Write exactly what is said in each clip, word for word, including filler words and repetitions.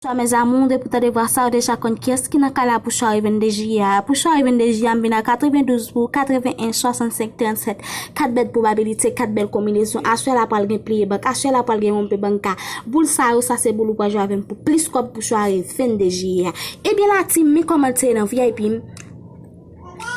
Bonswa mes amours, depi w tande vwa sa, ou deja konn kiyès ki nan kay la pou sware vennde jiyè a. Pou sware vennde jiyè a, m vin a katrevendouz pou katreven en, swasannsenk, trannsèt. Kat bèl pwobabilite, kat bèl konbinezon. Aswè la pral gen pliye bank, aswè la pral gen wonpe banka. Boul sa yo, sa se boul ou pral jwe avè m pou plis kòb pou sware vennde jiyè a. Ebyen la team, men kòman l te ye nan V I P m.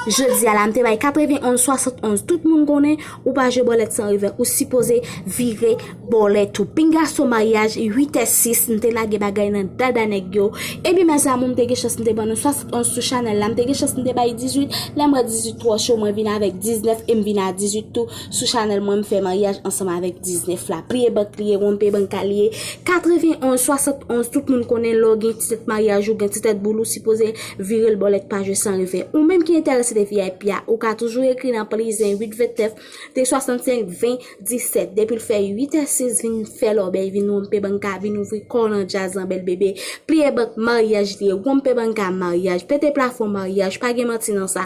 Jodi a la, m te bay katreven onz swasannonz. Tout moun konnen, ou pa jwe bòlèt san revè, ou sipoze vire bòlèt ou. Pingaso maryaj, uit è sis, m te lage bagay nan dada nèg yo. Ebyen, mes amours, m te gen chans m te ban nou swasannonz sou chanèl la. M te gen chans m te bay dizuit. Lè m wè dizuit twò cho, mwen vin avèk diznèf e m vin a dizuit tou. Sou chanèl mwen, m fè maryaj ansanm avèk diznèf la. Pliye bank li ye, wonpe banka li ye. Katreven onz swasannonz, tout moun konnen lè w gen ti tèt maryaj ou gen ti tèt boul, ou sipoze vire l bòlèt pa jwe san revè. Ou menm ki enterese de V I P a, ou ka toujou ekri nan plizen uit vennèf de swasannsenk ven disèt. Depi l fè uit è sis, vin fè lòbèy, vin wonpe banka, vin ouvri kò w nan djaz lan, bèl bebe. Pliye bank maryaj li ye, wonpe banka maryaj, pete plafon maryaj, pa gen manti nan sa.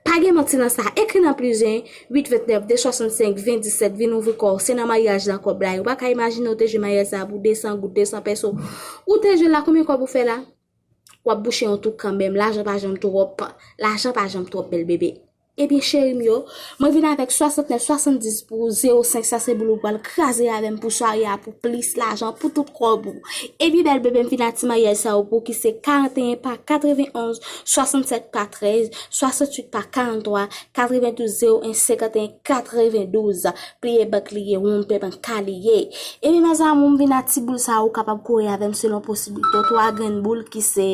Pa gen manti nan sa. Ekri nan plizen uit vennèf de swasannsenk ven disèt, vin ouvri kò w. Se nan maryaj la kòb la ye. Ou pa ka imajine ou te jwe maryaj sa a pou desan goud, desan pèso. Ou te jwe la, konbyen kòb ou fè la? W ap bouche yon twou kanmenm. Lajan pa janm twòp. Lajan pa janm twòp, bèl bebe. Ebyen, cheri m yo, mwen vin avèk swasantnèf swasanndis pou zewo senk. Sa se boul ou pral kraze avè m pou sware a, pou plis lajan, pou tout kòb ou. Ebyen, bèl bebe, m vin ak ti maryaj sa yo pou ki se karanteyen pa katrevenonz, swasannsèt pa trèz, swasanntuit pa karanntwa, katrevendouz zewo en, senkanteyen katrevendouz. Pliye bank li ye, wonpe banka li ye. Ebyen, mes amours, m vin ak ti boul sa yo, ou kapab kore avè m selon posiblite w. Twa grenn boul ki se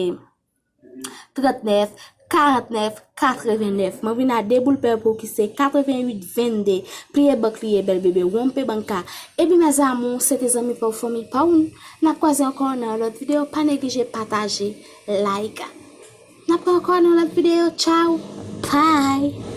trannèf, karantnèf, katrevennèf. Mwen vin a de boul pèpo ki se katrevenuit vennde. Pliye bank li ye, bèl bebe, wonpe banka. Ebyen, mes amours, se te zanmi pa w, fanmi pa w. N ap kwaze ankò nan yon lòt videyo. Pa neglije pataje, like. N ap wè ankò nan yon lòt videyo. Tchao. Bye.